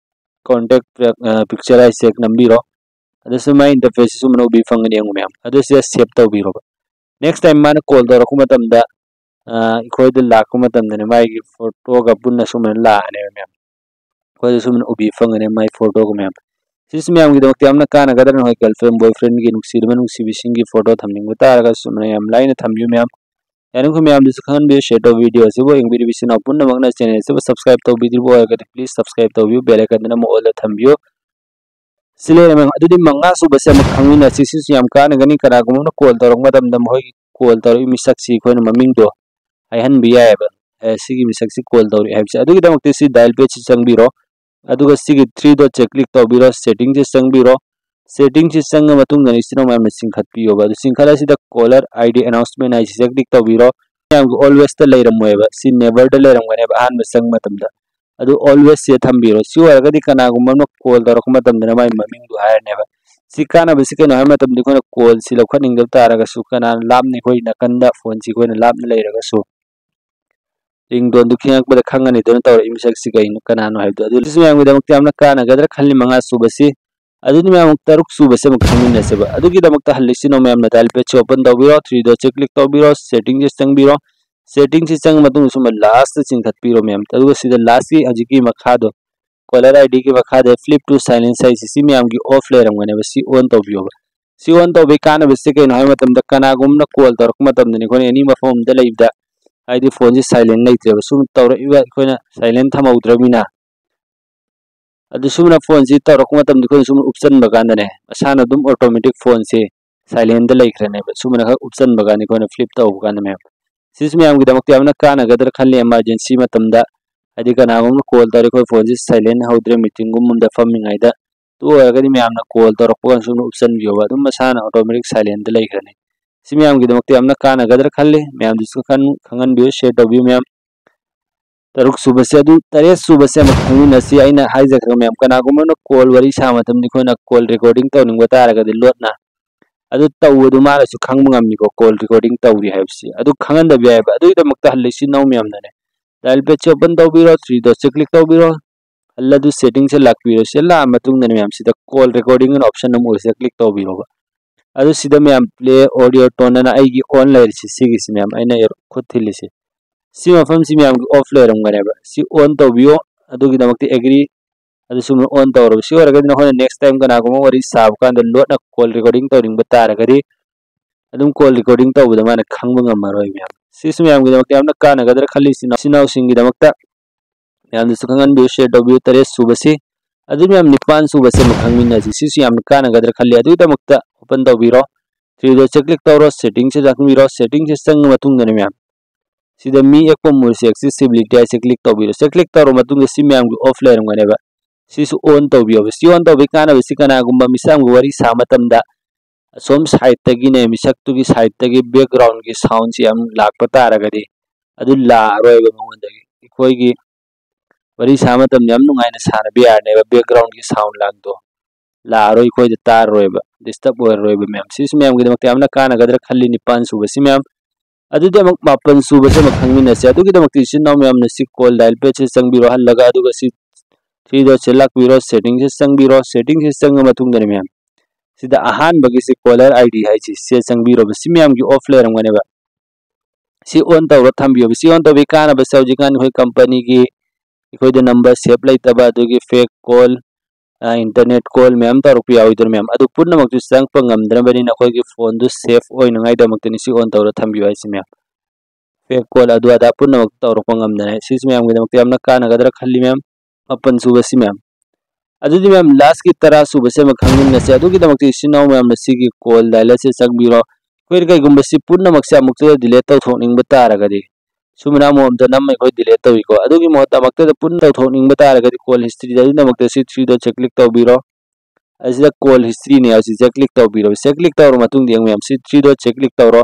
contact, ꯑ, picture ꯍꯥꯏꯁꯦ ꯅꯝꯕꯤꯔꯣ꯫ ꯑꯗꯨꯁꯨ ꯃꯥꯏ interface ꯁꯤ ꯁꯨꯝ ꯎꯕꯤ ꯐꯪꯒꯅꯤ ꯌꯦꯡꯉꯨ ꯃꯌꯥꯝ꯫ ꯑꯗꯨ ꯁꯤꯗ save ꯇꯧꯕꯤꯔꯣꯕ꯫ Next time ꯃꯥꯅ call ꯇꯧꯔꯛꯄ ꯃꯇꯝꯗ, ꯑ, ꯑꯩꯈꯣꯏꯗ ꯂꯥꯛꯄ ꯃꯇꯝꯗꯅꯦ ꯃꯥꯒꯤ ꯐꯣꯇꯣꯒ ꯄꯨꯟꯅ ꯁꯨꯃꯥꯏꯅ ꯂꯥꯛꯑꯅꯦꯕ ꯃꯌꯥꯝ꯫ ꯑꯩꯈꯣꯏꯗ ꯁꯨꯝ ꯎꯕꯤ ꯐꯪꯒꯅꯤ ꯃꯥꯏ ꯐꯣꯇꯣꯒ ꯃꯌꯥꯝ꯫ ꯁꯤꯁꯨ ꯃꯌꯥꯝꯒꯤꯗꯃꯛꯇ ꯌꯥꯝꯅ ꯀꯥꯟꯅꯒꯗꯕꯅꯤ꯫ ꯍꯣꯏ, girlfriend, boyfriend ꯒꯤ ꯅꯨꯡꯁꯤꯔꯕ ꯅꯨꯡꯁꯤꯕꯤꯁꯤꯡꯒꯤ ꯐꯣꯇꯣ ꯊꯝꯅꯤꯡꯕ ꯇꯥꯔꯒꯁꯨ ꯃꯌꯥꯝ ꯂꯥꯏꯅ ꯊꯝꯕꯤꯌꯨ ꯃꯌꯥꯝ꯫ ꯌꯥꯔꯤꯈꯣꯏ ꯃꯌꯥꯝꯗꯁꯨ ꯈꯪꯍꯟꯕꯤꯌꯨ, share ꯇꯧꯕ video ꯑꯁꯤꯕꯨ ꯌꯦꯡꯕꯤꯔꯤꯕ ꯏꯆꯤꯟ ꯏꯅꯥꯎ ꯄꯨꯝꯅꯃꯛꯅ channel ꯑꯁꯤꯕꯨ subscribe ꯇꯧꯕꯤꯗ꯭ꯔꯤꯕ ꯑꯣꯏꯔꯒꯗꯤ please subscribe ꯇꯧꯕꯤꯌꯨ, bell icon ꯗꯨꯅ ꯑꯃꯨꯛ all ꯗ ꯊꯝꯕꯤꯌꯨ꯫ ꯁꯤ ꯂꯩꯔꯦ ꯃꯌꯥꯝ꯫ ꯑꯗꯨꯗꯤ ꯃꯉꯥ ꯁꯨꯕꯁꯦ ꯑꯃꯨꯛ ꯈꯪꯃꯤꯟꯅꯁꯤ꯫ ꯁꯤꯁꯨ ꯌꯥꯝ ꯀꯥꯟꯅꯒꯅꯤ꯫ ꯀꯅꯥꯒꯨꯝꯕ ꯑꯃꯅ call ꯇꯧꯔꯛꯄ ꯃꯇꯝꯗ ꯃꯈꯣꯏꯒꯤ call ꯇꯧꯔꯛꯏ ꯃꯤꯁꯛꯁꯤ ꯑꯩꯈꯣꯏꯅ ꯃꯃꯤꯡꯗꯣ ꯍꯥꯏꯍꯟꯕ ꯌꯥꯏꯑꯕ꯫ ꯑꯦ, ꯁꯤꯒꯤ ꯃꯤꯁꯛꯁꯤ call ꯇꯧꯔꯛꯑꯦ ꯍꯥꯏꯕꯁꯦ꯫ ꯑꯗꯨꯒꯤꯗꯃꯛꯇ ꯁꯤ dial pad ꯁꯤ ꯆꯪꯕꯤꯔꯣ꯫ ꯑꯗꯨꯒ ꯁꯤꯒꯤ three dot ꯁꯦ click ꯇꯧꯕꯤꯔꯣ, setting ꯁꯦ ꯆꯪꯕꯤꯔꯣ꯫ Setting ꯁꯦ ꯆꯪꯉ ꯃꯇꯨꯡꯗ ꯏꯆꯤꯟ ꯏꯅꯥꯎ ꯃꯌꯥꯝꯅ ꯆꯤꯡꯈꯠꯄꯤꯌꯣꯕ꯫ ꯑꯗꯨ ꯆꯤꯡꯈꯠꯂ ꯁꯤꯗ caller ID announcement ꯍꯥꯏꯁꯤꯗ click ꯇꯧꯕꯤꯔꯣ꯫ ꯃꯌꯥꯝꯒꯤ always ꯇ ꯂꯩꯔꯝꯃꯣꯏꯕ, ꯁꯤ never ꯗ ꯂꯩꯔꯝꯒꯅꯦꯕ ꯑꯍꯥꯟꯕ ꯆꯪꯕ ꯃꯇꯝꯗ꯫ ꯑꯗꯨ always ꯁꯦ ꯊꯝꯕꯤꯔꯣ꯫ ꯁꯤ ꯑꯣꯏꯔꯒꯗꯤ ꯀꯅꯥꯒꯨꯝꯕ ꯑꯃꯅ call ꯇꯧꯔꯛꯄ ꯃꯇꯝꯗꯅ ꯃꯥꯏ ꯃꯃꯤꯡꯗꯣ ꯍꯥꯏꯔꯅꯦꯕ꯫ ꯁꯤ ꯀꯥꯟꯅꯕꯁꯤ ꯀꯩꯅꯣ ꯍꯥꯏꯕ ꯃꯇꯝꯗ ꯑꯩꯈꯣꯏꯅ call ꯁꯤ ꯂꯧꯈꯠꯅꯤꯡꯗꯕ ꯇꯥꯔꯒꯁꯨ, ꯀꯅꯥꯅ ꯂꯥꯞꯅ ꯑꯩꯈꯣꯏ ꯅꯥꯀꯟꯗ phone ꯁꯤ ꯑꯩꯈꯣꯏꯅ ꯂꯥꯞꯅ ꯂꯩꯔꯒꯁꯨ ringtone ꯗꯨ ꯈꯤꯡꯉꯛꯄꯗ ꯈꯪꯉꯅꯤꯗꯅ ꯇꯧꯔꯛꯏ ꯃꯤꯁꯛꯁꯤ ꯀꯩꯅꯣ, ꯀꯅꯥꯅꯣ ꯍꯥꯏꯕꯗꯣ꯫ ꯑꯗꯨ ꯁꯤ ꯃꯌꯥꯝꯒꯤꯗꯃꯛꯇ ꯌꯥꯝꯅ ꯀꯥꯟꯅꯒꯗ꯭ꯔꯥ ꯈꯜꯂꯤ, ꯃꯉꯥ ꯁꯨꯕꯁꯤ꯫ ꯑꯗꯨꯅ ꯃꯌꯥꯝ ꯇꯔꯨꯛ ꯁꯨꯕꯁꯦ ꯑꯃꯨꯛ ꯈꯪꯃꯤꯟꯅꯁꯦꯕ꯫ ꯑꯗꯨꯒꯤꯗꯃꯛꯇ ꯍꯜꯂꯤꯁꯤꯅꯣ ꯃꯌꯥꯝꯅ dial pad ꯁꯤ open ꯇꯧꯕꯤꯔꯣ, three dot ꯁꯦ click ꯇꯧꯕꯤꯔꯣ, settings ꯁꯦ ꯆꯪꯕꯤꯔꯣ꯫ Settings ꯁꯤ ꯆꯪꯉ ꯃꯇꯨꯡꯗ ꯁꯨꯝꯕ last ꯇ ꯆꯤꯡꯈꯠꯄꯤꯔꯣ ꯃꯌꯥꯝ꯫ ꯑꯗꯨꯒ ꯁꯤꯗ last ꯀꯤ ꯍꯧꯖꯤꯛꯀꯤ ꯃꯈꯥꯗꯣ, caller ID ꯒꯤ ꯃꯈꯥꯗ flip to silence ꯍꯥꯏꯁꯤ, ꯁꯤ ꯃꯌꯥꯝꯒꯤ off ꯂꯩꯔꯝꯒꯅꯦꯕ, ꯁꯤ on ꯇꯧꯕꯤꯌꯣꯕ꯫ ꯁꯤ on ꯇꯧꯕꯒꯤ ꯀꯥꯟꯅꯕꯁꯤ ꯀꯩꯅꯣ ꯍꯥꯏꯕ ꯃꯇꯝꯗ, ꯀꯅꯥꯒꯨꯝꯕꯅ call ꯇꯧꯔꯛꯄ ꯃꯇꯝꯗꯅꯤ ꯑꯩꯈꯣꯏꯅ any ꯃꯐꯝ ꯑꯃꯗ ꯂꯩꯕꯗ, ꯍꯥꯏꯗꯤ phone ꯁꯤ silent ꯂꯩꯇ꯭ꯔꯦꯕ, ꯁꯨꯝ ꯇꯧꯔꯛꯏꯕ ꯑꯩꯈꯣꯏꯅ silent ꯊꯝꯍꯧꯗ꯭ꯔꯕꯅꯤꯅ꯫ ꯑꯗꯨ ꯁꯨꯝꯅ phone ꯁꯤ ꯇꯧꯔꯛꯄ ꯃꯇꯝꯗ ꯑꯩꯈꯣꯏꯅ ꯁꯨꯝ ꯎꯞꯁꯟꯕ ꯀꯥꯟꯗꯅꯦ, ꯃꯁꯥꯅ ꯑꯗꯨꯝ automatic phone ꯁꯤ silent ꯗ ꯂꯩꯈ꯭ꯔꯅꯦꯕ꯫ ꯁꯨꯃꯥꯏꯅ ꯈꯛ ꯎꯞꯁꯟꯕ ꯀꯥꯟꯗ ꯑꯩꯈꯣꯏꯅ flip ꯇꯧꯕ ꯀꯥꯟꯗ ꯃꯌꯥꯝ꯫ ꯁꯤꯁꯨ ꯃꯌꯥꯝꯒꯤꯗꯃꯛꯇ ꯌꯥꯝꯅ ꯀꯥꯟꯅꯒꯗ꯭ꯔꯥ ꯈꯜꯂꯤ, emergency ꯃꯇꯝꯗ꯫ ꯍꯥꯏꯗꯤ ꯀꯅꯥꯒꯨꯝꯕ call ꯇꯧꯔꯦ, ꯑꯩꯈꯣꯏ phone ꯁꯤ silent ꯍꯧꯗ꯭ꯔꯦ, meeting ꯒꯨꯝꯕ ꯑꯃꯗ ꯐꯝꯃꯤꯉꯩꯗ꯫ ꯑꯗꯨ ꯑꯣꯏꯔꯒꯗꯤ ꯃꯌꯥꯝꯅ call ꯇꯧꯔꯛꯄ ꯀꯥꯟꯗ ꯁꯨꯝ ꯎꯞꯁꯟꯕꯤꯌꯣꯕ, ꯑꯗꯨꯝ ꯃꯁꯥꯅ automatic silent ꯗ ꯂꯩꯈ꯭ꯔꯅꯤ꯫ ꯁꯤ ꯃꯌꯥꯝꯒꯤꯗꯃꯛꯇ ꯌꯥꯝꯅ ꯀꯥꯟꯅꯒꯗ꯭ꯔꯥ ꯈꯜꯂꯤ꯫ ꯃꯌꯥꯝꯗꯁꯨ ꯈꯪ-, ꯈꯪꯍꯟꯕꯤꯌꯨ, share ꯇꯧꯕꯤꯌꯨ ꯃꯌꯥꯝ꯫ ꯇꯔꯨꯛ ꯁꯨꯕꯁꯦ ꯑꯗꯨ, ꯇꯔꯦꯠ ꯁꯨꯕꯁꯦ ꯑꯃꯨꯛ ꯈꯪꯃꯤꯟꯅꯁꯤ꯫ ꯑꯩꯅ ꯍꯥꯏꯖꯈ꯭ꯔꯒ ꯃꯌꯥꯝ, ꯀꯅꯥꯒꯨꯝꯕ ꯑꯃꯅ call ꯋꯥꯔꯤ ꯁꯥꯕ ꯃꯇꯝꯗ ꯑꯩꯈꯣꯏꯅ call recording ꯇꯧꯅꯤꯡꯕ ꯇꯥꯔꯒꯗꯤ ꯂꯣꯠꯅ ꯑꯗꯨ ꯇꯧꯕꯗꯨ ꯃꯥꯅꯁꯨ ꯈꯪꯕ ꯉꯝꯃꯤꯀꯣ, call recording ꯇꯧꯔꯤ ꯍꯥꯏꯕꯁꯤ꯫ ꯑꯗꯨ ꯈꯪꯍꯟꯗꯕ ꯌꯥꯏꯑꯕ꯫ ꯑꯗꯨꯒꯤꯗꯃꯛꯇ ꯍꯜꯂꯤꯁꯤ ꯏꯅꯥꯎ ꯃꯌꯥꯝꯅꯅꯦ, dial pad ꯁꯦ open ꯇꯧꯕꯤꯔꯣ, three dot ꯁꯦ click ꯇꯧꯕꯤꯔꯣ, ꯍꯜꯂ ꯑꯗꯨ setting ꯁꯦ ꯂꯥꯛꯄꯤꯔꯣ꯫ ꯁꯤ ꯂꯥꯛꯑ ꯃꯇꯨꯡꯗꯅꯦ ꯃꯌꯥꯝ, ꯁꯤꯗ call recording ꯑꯅ option ꯑꯃ ꯑꯣꯏꯁꯤꯗ click ꯇꯧꯕꯤꯔꯣꯕ꯫ ꯑꯗꯨ ꯁꯤꯗ ꯃꯌꯥꯝ play audio tone ꯑꯅ ꯑꯩꯒꯤ on ꯂꯩꯔꯤꯁꯤ, ꯁꯤꯒꯤꯁꯤ ꯃꯌꯥꯝ ꯑꯩꯅ ꯈꯨꯠ ꯊꯤꯜꯂꯤꯁꯤ꯫ ꯁꯤ ꯃꯐꯝꯁꯤ ꯃꯌꯥꯝꯒꯤ off ꯂꯩꯔꯝꯒꯅꯦꯕ꯫ ꯁꯤ on ꯇꯧꯕꯤꯌꯣ꯫ ꯑꯗꯨꯒꯤꯗꯃꯛꯇ agree꯫ ꯑꯗꯨ ꯁꯨꯝ on ꯇꯧꯔꯕ꯫ ꯁꯤ ꯑꯣꯏꯔꯒꯗꯤ ꯅꯈꯣꯏꯅ next time ꯀꯅꯥꯒꯨꯝꯕ ꯋꯥꯔꯤ ꯁꯥꯕ ꯀꯥꯟꯗ ꯂꯣꯠꯅ call recording ꯇꯧꯅꯤꯡꯕ ꯇꯥꯔꯒꯗꯤ ꯑꯗꯨꯝ call recording ꯇꯧꯕꯗ ꯃꯥꯅ ꯈꯪꯕ ꯉꯝꯃꯔꯣꯏ ꯃꯌꯥꯝ꯫ ꯁꯤꯁꯨ ꯃꯌꯥꯝꯒꯤꯗꯃꯛꯇ ꯌꯥꯝꯅ ꯀꯥꯟꯅꯒꯗ꯭ꯔꯥ ꯈꯜꯂꯤ, ꯏꯆꯤꯟ ꯏꯅꯥꯎꯁꯤꯡꯒꯤꯗꯃꯛꯇ꯫ ꯃꯌꯥꯝꯗꯁꯨ ꯈꯪꯍꯟꯕꯤꯌꯨ, share ꯇꯧꯕꯤꯌꯨ꯫ ꯇꯔꯦꯠ ꯁꯨꯕꯁꯤ꯫ ꯑꯗꯨ ꯃꯌꯥꯝ ꯅꯤꯄꯥꯟ ꯁꯨꯕꯁꯦ ꯑꯃꯨꯛ ꯈꯪꯃꯤꯟꯅꯁꯤ꯫ ꯁꯤꯁꯨ ꯌꯥꯝꯅ ꯀꯥꯟꯅꯒꯗ꯭ꯔꯥ ꯈꯜꯂꯤ꯫ ꯑꯗꯨꯒꯤꯗꯃꯛꯇ open ꯇꯧꯕꯤꯔꯣ꯫ Three dot ꯁꯦ click ꯇꯧꯔꯣ, setting ꯁꯦ ꯆꯪꯕꯤꯔꯣ꯫ Setting ꯁꯦ ꯆꯪꯉ ꯃꯇꯨꯡꯗꯅꯦ ꯃꯌꯥꯝ, ꯁꯤꯗ ꯃꯤ ꯑꯦꯛꯄ ꯃꯨꯔꯁꯤ accessibility ꯍꯥꯏꯁꯦ click ꯇꯧꯕꯤꯔꯣ꯫ ꯁꯤ click ꯇꯧꯔ ꯃꯇꯨꯡꯗ ꯁꯤ ꯃꯌꯥꯝꯒꯤ off ꯂꯩꯔꯝꯒꯅꯦꯕ꯫ ꯁꯤꯁꯨ on ꯇꯧꯕꯤꯌꯣꯕ꯫ ꯁꯤ on ꯇꯧꯕꯒꯤ ꯀꯥꯟꯅꯕꯁꯤ ꯀꯅꯥꯒꯨꯝꯕ ꯃꯤꯁꯛ ꯑꯃꯒ ꯋꯥꯔꯤ ꯁꯥꯕ ꯃꯇꯝꯗ ꯑꯁꯣꯝ ꯁꯥꯏꯠꯇꯒꯤꯅꯦ, ꯃꯤꯁꯛꯇꯨꯒꯤ ꯁꯥꯏꯠꯇꯒꯤ ꯕꯦꯛꯒ꯭ꯔꯥꯎꯟꯒꯤ ꯁꯥꯎꯟꯁꯤ ꯌꯥꯝ ꯂꯥꯛꯄ ꯇꯥꯔꯒꯗꯤ ꯑꯗꯨ ꯂꯥꯛꯑꯔꯣꯏꯕ ꯃꯉꯣꯟꯗꯒꯤ꯫ ꯑꯩꯈꯣꯏꯒꯤ ꯋꯥꯔꯤ ꯁꯥꯕ ꯃꯇꯝꯗ ꯌꯥꯝ ꯅꯨꯡꯉꯥꯏꯅ ꯁꯥꯟꯅꯕ ꯌꯥꯔꯅꯦꯕ, ꯕꯦꯛꯒ꯭ꯔꯥꯎꯟꯒꯤ ꯁꯥꯎꯟ ꯂꯥꯡꯗꯣ ꯂꯥꯛꯑꯔꯣꯏ, ꯑꯩꯈꯣꯏꯗ ꯇꯥꯔꯔꯣꯏꯕ, ꯗꯤꯁꯇꯔꯕ ꯑꯣꯏꯔꯔꯣꯏꯕ ꯃꯌꯥꯝ꯫ ꯁꯤꯁꯨ ꯃꯌꯥꯝꯒꯤꯗꯃꯛꯇ ꯌꯥꯝꯅ ꯀꯥꯟꯅꯒꯗ꯭ꯔꯥ ꯈꯜꯂꯤ, ꯅꯤꯄꯥꯟ ꯁꯨꯕꯁꯤ ꯃꯌꯥꯝ꯫ ꯑꯗꯨꯗꯤ ꯑꯃꯨꯛ ꯃꯥꯄꯟ ꯁꯨꯕꯁꯦ ꯑꯃꯨꯛ ꯈꯪꯃꯤꯟꯅꯁꯦ꯫ ꯑꯗꯨꯒꯤꯗꯃꯛꯇ ꯏꯆꯤꯟ ꯏꯅꯥꯎ ꯃꯌꯥꯝꯅ ꯁꯤ ꯀꯣꯜ ꯗꯥꯏꯜ ꯄꯦꯗꯁꯦ ꯆꯪꯕꯤꯔꯣ, ꯍꯜꯂꯒ ꯑꯗꯨꯒ ꯁꯤ ꯊ꯭ꯔꯤ ꯗꯣꯠꯁꯦ ꯂꯥꯛꯄꯤꯔꯣ, ꯁꯦꯇꯤꯡꯁꯦ ꯆꯪꯕꯤꯔꯣ꯫ ꯁꯦꯇꯤꯡꯁꯦ ꯆꯪꯉ ꯃꯇꯨꯡꯗꯅꯦ ꯃꯌꯥꯝ, ꯁꯤꯗ ꯑꯍꯥꯟꯕꯒꯤꯁꯤ ꯀꯣꯂꯔ ꯑꯥꯏ ꯗꯤ ꯍꯥꯏꯁꯤ, ꯁꯤꯗ ꯆꯪꯕꯤꯔꯣꯕ꯫ ꯁꯤ ꯃꯌꯥꯝꯒꯤ ꯑꯣꯐ ꯂꯩꯔꯝꯒꯅꯦꯕ, ꯁꯤ ꯑꯣꯟ ꯇꯧꯔ ꯊꯝꯕꯤꯌꯣꯕ꯫ ꯁꯤ ꯑꯣꯟ ꯇꯧꯕꯒꯤ ꯀꯥꯟꯅꯕꯁꯦ ꯍꯧꯖꯤꯛꯀꯥꯟ ꯑꯩꯈꯣꯏ ꯀꯝꯄꯅꯤꯒꯤ ꯑꯩꯈꯣꯏꯗ ꯅꯝꯕꯔ ꯁꯦꯞ ꯂꯩꯇꯕ, ꯑꯗꯨꯒꯤ ꯐꯦꯛ ꯀꯣꯜ, ꯏꯟꯇꯔꯅꯦꯠ ꯀꯣꯜ ꯃꯌꯥꯝ ꯇꯧꯔꯛꯄ ꯌꯥꯎꯋꯤꯗꯅ ꯃꯌꯥꯝ, ꯑꯗꯨ ꯄꯨꯝꯅꯃꯛꯇꯨ ꯆꯪꯉꯛꯄ ꯉꯝꯗꯅꯕꯅꯤꯅ ꯑꯩꯈꯣꯏꯒꯤ ꯐꯣꯟꯗꯨ ꯁꯦꯐ ꯑꯣꯏꯅꯉꯥꯏꯗꯃꯛꯇꯅꯤ ꯁꯤ ꯑꯣꯟ ꯇꯧꯔ ꯊꯝꯕꯤꯌꯨ ꯍꯥꯏꯁꯤ ꯃꯌꯥꯝ꯫ ꯐꯦꯛ ꯀꯣꯜ ꯑꯗꯨ ꯑꯗꯥ ꯄꯨꯝꯅꯃꯛ ꯇꯧꯔꯛꯄ ꯉꯝꯗꯅ, ꯁꯤꯁꯨ ꯃꯌꯥꯝꯒꯤꯗꯃꯛꯇ ꯌꯥꯝꯅ ꯀꯥꯟꯅꯒꯗ꯭ꯔꯥ ꯈꯜꯂꯤ ꯃꯌꯥꯝ꯫ ꯃꯥꯄꯟ ꯁꯨꯕꯁꯤ ꯃꯌꯥꯝ꯫ ꯑꯗꯨꯗꯤ ꯃꯌꯥꯝ, ꯂꯥꯁꯀꯤ ꯇꯔꯥ ꯁꯨꯕꯁꯦ ꯑꯃ ꯈꯪꯃꯤꯟꯅꯁꯦ꯫ ꯑꯗꯨꯒꯤꯗꯃꯛꯇ ꯏꯆꯤꯟ ꯏꯅꯥꯎ ꯃꯌꯥꯝꯅ ꯁꯤꯒꯤ ꯀꯣꯜ ꯗꯥꯏꯂꯔꯁꯦ ꯆꯪꯕꯤꯔꯣ꯫ ꯑꯩꯈꯣꯏꯅ ꯀꯩꯒꯨꯝꯕ ꯁꯤ ꯄꯨꯝꯅꯃꯛꯁꯦ ꯑꯃꯨꯛꯇꯗ ꯗꯤꯂꯦꯠ ꯇꯧꯊꯣꯛꯅꯤꯡꯕ ꯇꯥꯔꯒꯗꯤ, ꯁꯨꯃꯅ ꯑꯃꯃꯝꯇ ꯅꯝꯃ ꯑꯩꯈꯣꯏ ꯗꯤꯂꯦꯠ ꯇꯧꯏꯀꯣ꯫ ꯑꯗꯨꯒꯤ ꯃꯍꯨꯠꯇ ꯑꯃꯨꯛꯇꯗ ꯄꯨꯟꯅ ꯇꯧꯊꯣꯛꯅꯤꯡꯕ ꯇꯥꯔꯒꯗꯤ ꯀꯣꯜ ꯍꯤꯁꯇ꯭ꯔꯤꯗ ꯑꯗꯨꯒꯤꯗꯃꯛꯇ ꯁꯤ ꯊ꯭ꯔꯤ ꯗꯣꯠꯁꯦ ꯀ꯭ꯂꯤꯛ ꯇꯧꯕꯤꯔꯣ꯫ ꯑꯁꯤꯗ ꯀꯣꯜ ꯍꯤꯁꯇ꯭ꯔꯤꯅꯦ ꯍꯥꯏꯁꯤ, ꯁꯤꯗ ꯀ꯭ꯂꯤꯛ ꯇꯧꯕꯤꯔꯣ꯫ ꯁꯤꯗ ꯀ꯭ꯂꯤꯛ ꯇꯧꯔ ꯃꯇꯨꯡꯗ ꯌꯦꯡꯉꯨ ꯃꯌꯥꯝ, ꯁꯤ ꯊ꯭ꯔꯤ ꯗꯣꯠꯁꯦ ꯀ꯭ꯂꯤꯛ ꯇꯧꯔꯣ꯫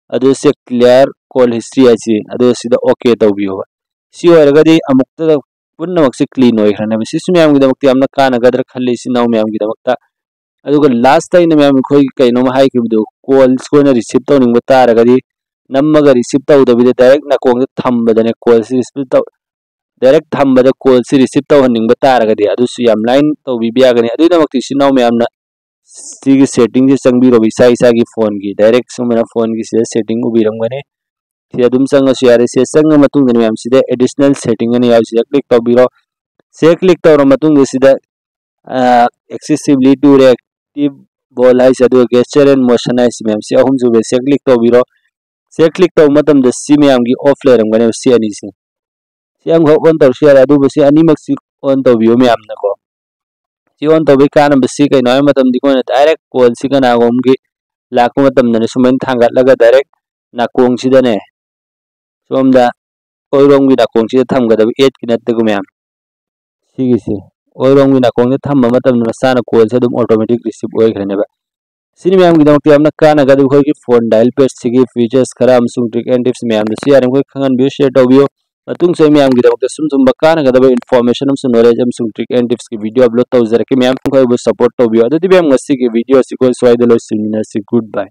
ꯑꯗꯨ ꯁꯤ ꯀ꯭ꯂꯤꯌꯥꯔ ꯀꯣꯜ ꯍꯤꯁꯇ꯭ꯔꯤ ꯍꯥꯏꯁꯤ, ꯑꯗꯨ ꯁꯤꯗ ꯑꯣꯀꯦ ꯇꯧꯕꯤꯌꯣꯕ꯫ ꯁꯤ ꯑꯣꯏꯔꯒꯗꯤ ꯑꯃꯨꯛꯇꯗ ꯄꯨꯝꯅꯃꯛꯁꯦ ꯀ꯭ꯂꯤꯟ ꯑꯣꯏꯈ꯭ꯔꯅꯦꯕ꯫ ꯁꯤꯁꯨ ꯃꯌꯥꯝꯒꯤꯗꯃꯛꯇ ꯌꯥꯝꯅ ꯀꯥꯟꯅꯒꯗ꯭ꯔꯥ ꯈꯜꯂꯤ, ꯏꯆꯤꯟ ꯏꯅꯥꯎ ꯃꯌꯥꯝꯒꯤꯗꯃꯛꯇ꯫ ꯑꯗꯨꯒ ꯂꯥꯁꯇ ꯑꯩꯅ ꯃꯌꯥꯝ ꯑꯩꯈꯣꯏꯒꯤ ꯀꯩꯅꯣꯝ ꯍꯥꯏꯈꯤꯕꯗꯣ, ꯀꯣꯜꯁ ꯑꯩꯈꯣꯏꯅ ꯔꯤꯁꯤꯞ ꯇꯧꯅꯤꯡꯕ ꯇꯥꯔꯒꯗꯤ ꯅꯝꯃꯒ ꯔꯤꯁꯤꯞ ꯇꯧꯗꯕꯤꯗ ꯗꯥꯏꯔꯦꯛ ꯅꯥꯀꯣꯡꯗ ꯊꯝꯕꯗꯅꯦ ꯀꯣꯜꯁꯤ ꯔꯤꯁꯤꯞ ꯇꯧ ꯗꯥꯏꯔꯦꯛ ꯊꯝꯕꯗ ꯀꯣꯜꯁꯤ ꯔꯤꯁꯤꯞ ꯇꯧꯍꯟꯅꯤꯡꯕ ꯇꯥꯔꯒꯗꯤ ꯑꯗꯨꯁꯨ ꯌꯥꯝ ꯂꯥꯏꯅ ꯇꯧꯕꯤꯕ ꯌꯥꯒꯅꯤ꯫ ꯑꯗꯨꯒꯤꯗꯃꯛꯇ ꯏꯆꯤꯟ ꯏꯅꯥꯎ ꯃꯌꯥꯝꯅ ꯁꯤꯒꯤ ꯁꯦꯠꯇꯤꯡꯁꯦ ꯆꯪꯕꯤꯔꯕ, ꯏꯁꯥ ꯏꯁꯥꯒꯤ ꯐꯣꯟꯒꯤ ꯗꯥꯏꯔꯦꯛ ꯁꯨꯃꯥꯏꯅ ꯐꯣꯟꯒꯤ ꯁꯤꯗ ꯁꯦꯠꯇꯤꯡ ꯎꯕꯤꯔꯝꯒꯅꯤ꯫ ꯁꯤꯗ ꯑꯗꯨꯝ ꯆꯪꯉꯁꯨ ꯌꯥꯔꯦ꯫ ꯁꯤꯗ ꯆꯪꯉ ꯃꯇꯨꯡꯗ ꯃꯌꯥꯝ ꯁꯤꯗ ꯑꯦꯗꯤꯁꯅꯦꯜ ꯁꯦꯠꯇꯤꯡ ꯑꯅ ꯌꯥꯎꯔꯤ, ꯁꯤꯗ ꯀ꯭ꯂꯤꯛ ꯇꯧꯕꯤꯔꯣ꯫ ꯁꯤꯗ ꯀ꯭ꯂꯤꯛ ꯇꯧꯔ ꯃꯇꯨꯡꯗ ꯁꯤꯗ ꯑꯦꯛꯁꯦꯁꯤꯕꯤꯂꯤꯇꯤ ꯔꯤꯑꯦꯛꯇꯤꯞ ꯕꯣꯜ ꯍꯥꯏꯁꯦ, ꯑꯗꯨꯒ ꯒꯦꯁꯆꯔ ꯑꯦꯟ ꯃꯣꯁꯟ ꯍꯥꯏꯁꯤ ꯃꯌꯥꯝ, ꯁꯤ ꯑꯍꯨꯝꯁꯨꯕ ꯁꯤꯗ ꯀ꯭ꯂꯤꯛ ꯇꯧꯕꯤꯔꯣ꯫ ꯁꯤꯗ ꯀ꯭ꯂꯤꯛ ꯇꯧꯕ ꯃꯇꯝꯗ ꯁꯤ ꯃꯌꯥꯝꯒꯤ ꯑꯣꯐ ꯂꯩꯔꯝꯒꯅꯦꯕ, ꯁꯤ ꯑꯅꯤꯁꯦ꯫ ꯁꯤ ꯑꯃꯈꯛ ꯑꯣꯟ ꯇꯧꯔꯁꯨ ꯌꯥꯔꯦ, ꯑꯗꯨꯕꯨ ꯁꯤ ꯑꯅꯤꯃꯛꯁꯤ ꯑꯣꯟ ꯇꯧꯕꯤꯌꯨ ꯃꯌꯥꯝꯅꯀꯣ꯫ ꯁꯤ ꯑꯣꯟ ꯇꯧꯕꯒꯤ ꯀꯥꯟꯅꯕꯁꯤ ꯀꯩꯅꯣ ꯍꯥꯏꯕ ꯃꯇꯝꯗ ꯑꯩꯈꯣꯏꯅ ꯗꯥꯏꯔꯦꯛ ꯀꯣꯜꯁꯤ ꯀꯅꯥꯒꯨꯝꯕꯒꯤ ꯂꯥꯛꯄ ꯃꯇꯝꯗꯅꯦ ꯁꯨꯃꯥꯏꯅ ꯊꯥꯡꯒꯠꯂꯒ ꯗꯥꯏꯔꯦꯛ ꯅꯥꯀꯣꯡꯁꯤꯗꯅꯦ ꯁꯣꯝꯗ ꯑꯣꯏꯔꯣꯝꯒꯤ ꯅꯥꯀꯣꯡꯁꯤꯗ ꯊꯝꯒꯗꯕ, ꯑꯦꯠꯀꯤ ꯅꯠꯇꯦꯀꯣ ꯃꯌꯥꯝ, ꯁꯤꯒꯤꯁꯤ ꯑꯣꯏꯔꯣꯝꯒꯤ ꯅꯥꯀꯣꯡꯁꯤꯗ ꯊꯝꯕ ꯃꯇꯝꯗ ꯃꯁꯥꯅ ꯀꯣꯜꯁꯦ ꯑꯗꯨꯝ ꯑꯣꯇꯣꯃꯦꯇꯤꯛ ꯔꯤꯁꯤꯞ ꯑꯣꯏꯈ꯭ꯔꯅꯦꯕ꯫ ꯁꯤꯅꯤ ꯃꯌꯥꯝꯒꯤꯗꯃꯛꯇ ꯌꯥꯝꯅ ꯀꯥꯟꯅꯒꯗꯕ ꯑꯩꯈꯣꯏꯒꯤ phone dial pad ꯁꯤꯒꯤ features ꯈꯔ ꯑꯃꯁꯨꯡ trick and tips ꯃꯌꯥꯝꯗꯨꯁꯨ ꯌꯥꯔꯤꯃꯈꯩ ꯈꯪꯍꯟꯕꯤꯌꯨ, share ꯇꯧꯕꯤꯌꯨ꯫ ꯃꯇꯨꯡꯁꯨ ꯑꯩ ꯃꯌꯥꯝꯒꯤꯗꯃꯛꯇ ꯁꯨꯝ ꯁꯨꯝꯕ ꯀꯥꯟꯅꯒꯗꯕ information ꯑꯃꯁꯨꯡ knowledge ꯑꯃꯁꯨꯡ trick and tips ꯀꯤ video upload ꯇꯧꯖꯔꯛꯀꯦ꯫ ꯃꯌꯥꯝ ꯑꯩꯈꯣꯏꯕꯨ support ꯇꯧꯕꯤꯌꯨ꯫ ꯑꯗꯨꯗꯤ ꯃꯌꯥꯝ, ꯉꯁꯤꯒꯤ video ꯑꯁꯤ ꯑꯩꯈꯣꯏ ꯁ꯭ꯋꯥꯏꯗ ꯂꯣꯏꯁꯤꯟꯃꯤꯟꯅꯁꯤ꯫ Good bye꯫